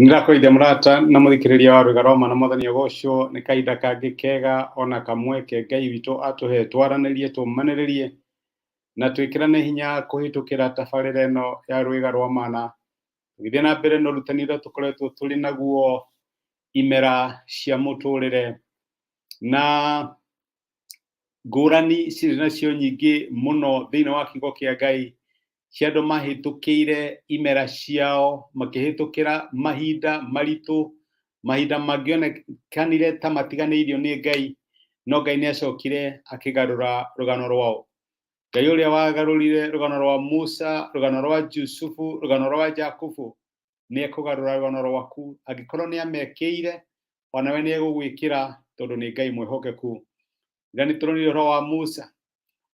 Nĩndakũgeithia mũrata na mũthikĩrĩria wa Rwĩga rwa Mana Mwathani agocwo nĩ kahinda kangĩ kega ona kamweke Ngai witũ atũhe twaranĩrie tũmanĩrĩrie na twĩkĩrane hinya kũhĩtũkĩra tabarĩra ĩno ya Rwĩga rwa Mana. Tũgĩthiĩ na mbere na ũrutani ũrĩa tũkoretwo tũrĩ naguo imera cia mũtũrĩre na ngũrani cirĩ nacio nyingĩ mũno thĩinĩ wa kiugo kĩa Ngai cia andũ mahĩtũkĩire imera ciao, makĩhĩtũkĩra mahinda maritũ, mahinda mangĩonekanire ta matiganĩirio nĩ Ngai, no Ngai nĩ acokire akĩgarũra rũgano rwao. Ngai ũrĩa wagarũrire rũgano rwa Musa, rũgano rwa Jusufu, rũgano rwa Jakubu, nĩ ekũgarũra rũgano rwaku. Angĩkorwo nĩ amekĩire, onawe nĩ egũgwĩkĩra tondũ nĩ Ngai mwĩhokeku. Na nĩ tũronire ũhoro wa Musa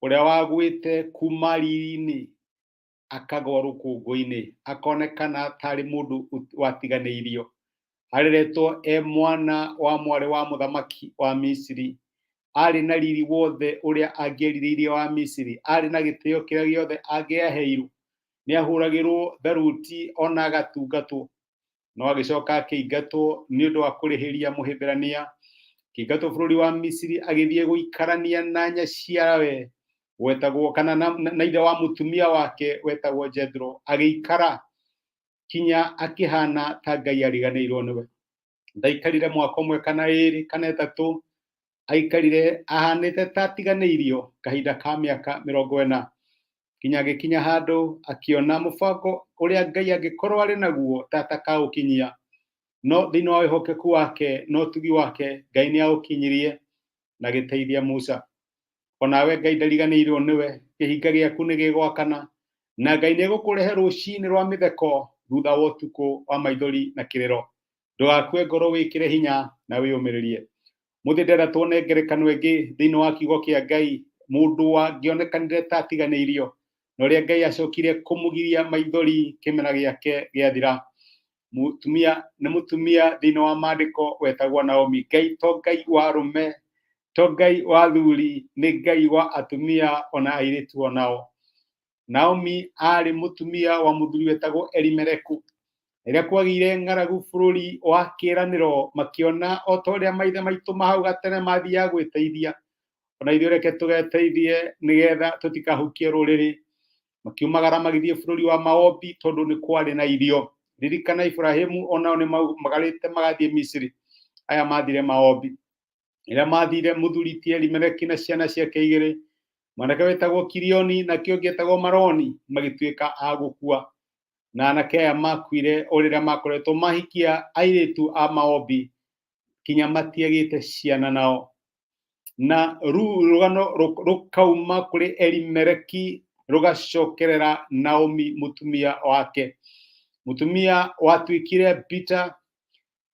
ũrĩa wagwĩte kuma riri-inĩ akagwa rũkũngũ-inĩ, akonekana tarĩ mũndũ watiganĩirio. Areretwo e mwana wa mwarĩ wa mũthamaki wa Misiri. Arĩ na riri wothe ũrĩa angĩerirĩirie wa Misiri, arĩ na gĩtĩo kĩrĩa gĩothe angĩaheirwo. Nĩ ahũragĩrwo tharuti ona agatungatwo. No agĩcoka akĩingatwo nĩ ũndũ wa kũrĩhĩria Mũhibirania. Akĩingatwo bũrũri wa Misiri agĩthiĩ gũikarania na nyaciarawe wetagwo kana na ithe wa mũtumia wake wetagwo Jethro. Agĩikara kinya akĩhana ta Ngai ariganĩirwo nĩwe. Ndaikarire mwaka ũmwe kana ĩrĩ kana ĩtatũ, aikarire ahanĩte ta atiganĩirio kahinda ka mĩaka 40 kinya agĩkinya handũ akĩona mũbango ũrĩa Ngai angĩkorwo arĩ naguo ta atakaũkinyia. No thĩinĩ wa wĩhokeku wake na ũtugi wake, Ngai nĩ aũkinyirie na agĩteithia Musa. Onawe Ngai ndariganĩirwo nĩwe, kĩhinga gĩaku nĩ gĩgwakana, na Ngai nĩ egũkũrehe rũcinĩ rwa mĩtheko thutha wa ũtukũ wa maithori na kĩrĩro. Ndũgakue ngoro, wĩkĩre hinya na wĩyũmĩrĩrie. Mũthĩ ndĩrenda tuone ngerekano ĩngĩ thĩinĩ wa kiugo kĩa Ngai, mũndũ wangĩonekanire ta atiganĩirio, na ũrĩa Ngai acokire kũmũgiria maithori kĩmera gĩake gĩathira. Mũtumia nĩ mũtumia thĩinĩ wa maandĩko wetagwo Naomi. Ngai to Ngai wa arũme, to Ngai wa athuri, nĩ Ngai wa atumia ona airĩtu onao. Naomi aarĩ mũtumia wa mũthuri wetagwo Elimeleku. Rĩrĩa kwagĩire ng'aragu bũrũri wa kĩĩranĩro, makĩona o ta ũrĩa maithe maitũ ma hau gatene mathiaga gwĩteithia, ona ithuĩ reke tũgeteithie nĩgetha tũtikahukie rũrĩrĩ. Makiumagara magĩthiĩ bũrũri wa Maobi tondũ nĩ kwarĩ na irio. Ririkana Iburahĩmu onao nĩ maumagarĩte magathiĩ Misiri. Aya mathire Maobi. Rĩrĩa mathire mũthuri ti Elimeleki na ciana ciake igĩrĩ, mwanake wetagwo Kirioni na kĩo ũngĩ etagwo Maroni, magĩtuĩka a gũkua. Na anake aya makuire o rĩrĩa makoretwo mahikia airĩtu a Maobi, kinya matiagĩte ciana nao. Na rũgano rũkauma kũrĩ Elimeleki rũgacokerera Naomi mũtumia wake. Mũtumia watuĩkire bitter.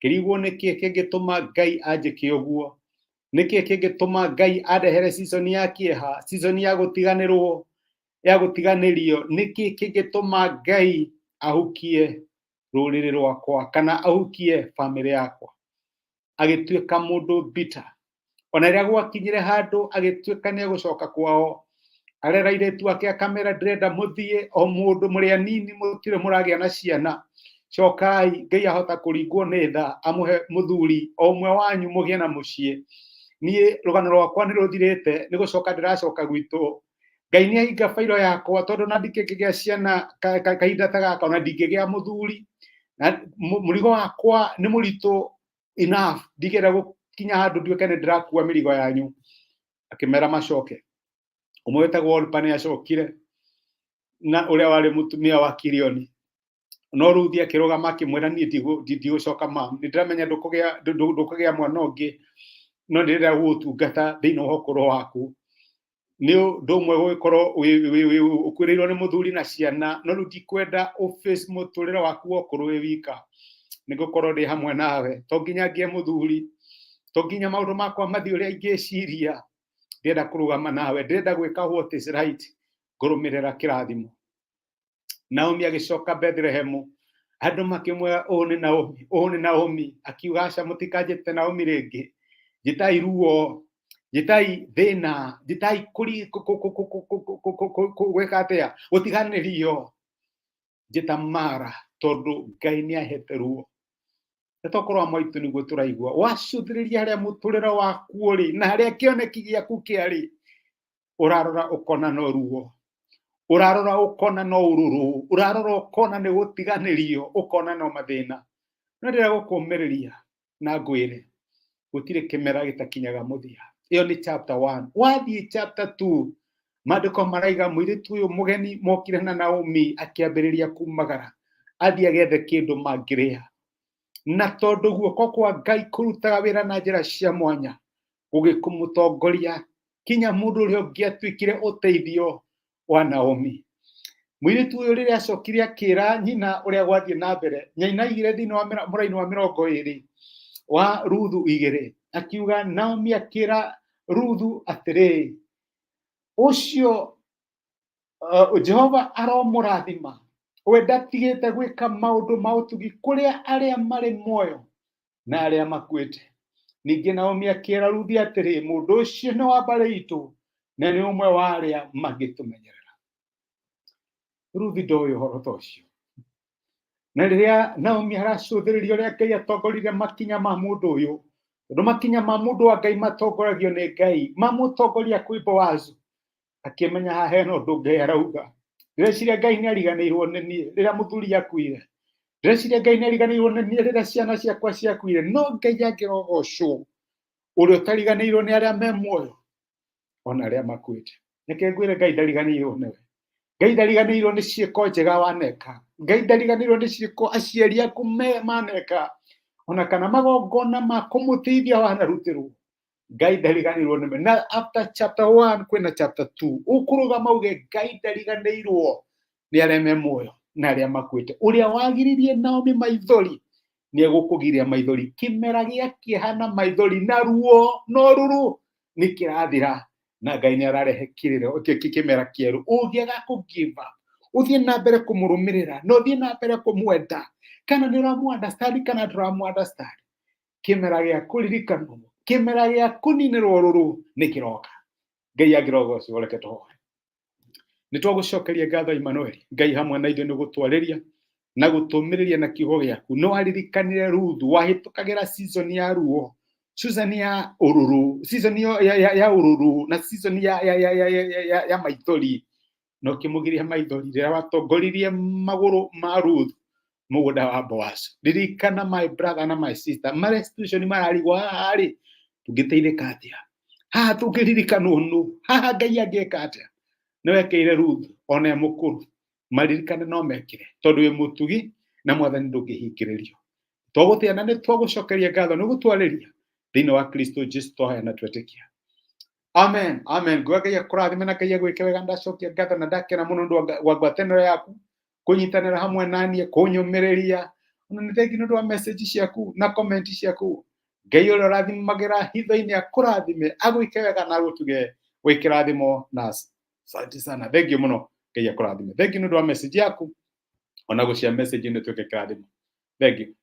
Ngĩrigwo nĩkĩ kĩngĩtũma Ngai anjĩke ũguo, nĩkĩ kĩngĩtũma Ngai andehere season ya kĩeha, season ya gũtiganĩrwo, ya gũtiganĩrio, nĩkĩ kĩngĩtũma Ngai ahukie rũrĩrĩ rwakwa kana ahukie bamĩrĩ yakwa. Agĩtuĩka mũndũ bitter. Ona rĩrĩa gwakinyire handũ agĩtuĩka nĩ egũcoka kwao, arera airĩtu ake akamera ndĩrenda mũthiĩ o mũndũ mũrĩ anini mũtirĩ mũragĩa na ciana, cokai Ngai ahota kũringwo nĩ tha amũhe mũthuri o ũmwe wanyu mũgĩe na mũciĩ. Niĩ rũgano rwakwa nĩ rũthirĩte nĩ gũcoka ndĩracoka gwitũ. Ngai nĩ ahinga bairo yakwa tondũ na ndingĩkĩgĩa ciana kahinda ta gaka ona ndingĩgĩa mũthuri na mũrigo wakwa nĩ mũritũ enough, ndingĩenda gũkinya handũ nduĩke nĩ ndĩrakua mĩrigo yanyu. Akĩmera macoke. Ũmwe wetagwo Orpa nĩ acokire na ũrĩa warĩ mũtumia wa Kirioni. No Ruthi akĩrũgama akĩmwĩra niĩ ndigũcoka ma, nĩ ndĩramenya ndũkũgĩa mwana ũngĩ, no ndĩrenda gũgũtungata thĩinĩ wa ũkũrũ waku. Nĩ ũndũ ũmwe gũgĩkorwo ũkuĩrĩirwo nĩ mũthuri na ciana, no rĩu ndikwenda ũ face mũtũrĩre waku wa ũkũrũ wĩ wika, nĩ ngũkorwo ndĩ hamwe nawe. To nginya ngĩe mũthuri, to nginya maũndũ makwa mathiĩ ũrĩa ingĩciria, ndĩrenda kũrũgama nawe, ndĩrenda gwĩka what is right, ngũrũmĩrĩra kĩrathimo. Naomi agĩcoka Bethlehemu, andũ makĩmwĩra ũũ nĩ Naomi, ũũ nĩ Naomi. Akiuga aca, mũtikanjĩte Naomi rĩngĩ, njĩtai ruo, njĩtai thĩna, njĩtai gwĩka atĩa, gũtiganĩrio, njĩta Mara, tondũ Ngai nĩ ahete ruo. Na tokorwo amwe aitũ nĩguo tũraigua, wacũthĩrĩria harĩa mũtũrĩre waku ũrĩ na harĩa kĩoneki gĩaku kĩarĩ, ũrarora ũkona no ruo, ũrarora ũkona no ũrũrũ, ũrarora ũkona nĩ gũtiganĩrio, ũkona no mathĩna. No ndĩrenda gũkũmĩrĩria na ngwĩre gũtirĩ kĩmera gĩtakinyaga mũthia. Ĩyo nĩ chapter 1. Wathiĩ chapter 2, maandĩko maraiga mũirĩtu ũyũ mũgeni mokire na Naomi akĩambĩrĩria kumagara athiĩ agethe kĩndũ mangĩrĩa, na tondũ guoko kwa Ngai kũrutaga wĩra na njĩra cia mwanya, gũgĩkũmũtongoria kinya mũndũ ũrĩa ũngĩatuĩkire ũteithio wa Naomi. Mũirĩtu ũyũ rĩrĩa acokire akĩra nyina ũrĩa gwathiĩ na mbere, nyina aigire thĩinĩ wa mũraini wa 20 wa Ruthu 2, akiuga Naomi akĩra Ruthu atĩrĩ, ũcio Jehova aromũrathima, we ndatigĩte gwĩka maũndũ ma ũtugi kũrĩa arĩa marĩ muoyo na arĩa makuĩte. Ningĩ Naomi akĩra Ruthi atĩrĩ, mũndũ ũcio nĩ wa mbarĩ itũ na nĩ ũmwe wa arĩa mangĩtũmenyerera. Ruthi ndoĩ ũhoro ta ũcio. Na rĩrĩa Naomi aracũthĩrĩria ũrĩa Ngai atongoririe makinya ma mũndũ ũyũ, tondũ makinya ma mũndũ wa Ngai matongoragio nĩ Ngai, mamũtongoria kwĩ Boazu, akĩmenya haha hena ũndũ Ngai arauga. Ndĩreciria Ngai nĩ ariganĩirwo nĩ niĩ rĩrĩa mũthuri akuire. Ndĩreciria Ngai nĩ ariganĩirwo nĩ niĩ rĩrĩa ciana ciakwa ciakuire. No Ngai angĩrogocwo, ũrĩa ũtariganĩirwo nĩ arĩa me muoyo ona arĩa makuĩte. Reke ngwĩre Ngai ndariganĩirwo nĩwe. Ngai ndariganĩirwo nĩ ciĩko njega waneka. Ngai ndariganĩirwo nĩ ciĩko aciari aku maneka, ona kana magongona ma kũmũteithia wanarutĩrwo. Ngai ndariganĩirwo nĩwe. Na after chapter 1 kwĩna chapter 2. Ũkũrũgama uge Ngai ndariganĩirwo nĩ arĩa me muoyo na arĩa makuĩte. Ũrĩa wagiririe Naomi maithori nĩ egũkũgiria maithori. Kĩmera gĩa kĩeha na maithori na ruo na ũrũrũ nĩ kĩrathira, na Ngai nĩ ararehe kĩmera kĩerũ. Ũngĩaga kũ give up, ũthiĩ na mbere kũmũrũmĩrĩra na ũthiĩ na mbere kũmwenda, kana nĩ ũramũ understand kana ndũramũ understand, kĩmera gĩa kũririkanwo, kĩmera gĩa kũninĩrwo ũrũrũ nĩ kĩroka. Ngai angĩrogocwo, reke tũhoe. Nĩ twagũcokeria ngatho Emmanuel, Ngai hamwe na ithuĩ nĩ gũtwarĩria na gũtũmĩrĩria na kiugo gĩaku. Nĩ waririkanire Ruthu, wahĩtũkagĩra season ya ruo, season ya ũrũrũ, season ya ũrũrũ na season ya maithori, na ũkĩmũgiria maithori rĩrĩa watongoririe magũrũ ma Ruth mũgũnda wa Boaz. Ririkana my brother na my sister, marĩa situation mararigwo haha rĩ, tũngĩteithĩka atĩa? Haha tũngĩririkanwo nũ? Haha Ngai angĩka atĩa? Nĩ wekĩire Ruth ona e mũkũrũ, maririkane no mekire, tondũ wĩ mũtugi na Mwathani ndũngĩhingĩrĩrio. Twagũtĩa na nĩ twagũcokeria ngatho nĩ gũtwarĩria thĩinĩ wa Kristo Jesu twahoya na twetĩkia. Amen, amen. Nguga Ngai akũrathime na Ngai agwĩke wega. Ndacokia ngatho na ndakena mũno nĩ ũndũ wa ngwatanĩro yaku, kũnyitanĩra hamwe na niĩ, kũnyũmĩrĩria. Ona nĩ thengi nĩ ũndũ wa message ciaku na comment ciaku. Ngai ũrĩa ũrathimagĩra hitho-inĩ akũrathime, agwĩke wega na agũtuge wĩ kĩrathimo na asante sana. Thengiũ mũno, Ngai akũrathime. Thengiũ nĩ ũndũ wa message yaku, ona gũcia message nĩ tuĩke kĩrathimo. Thengiũ.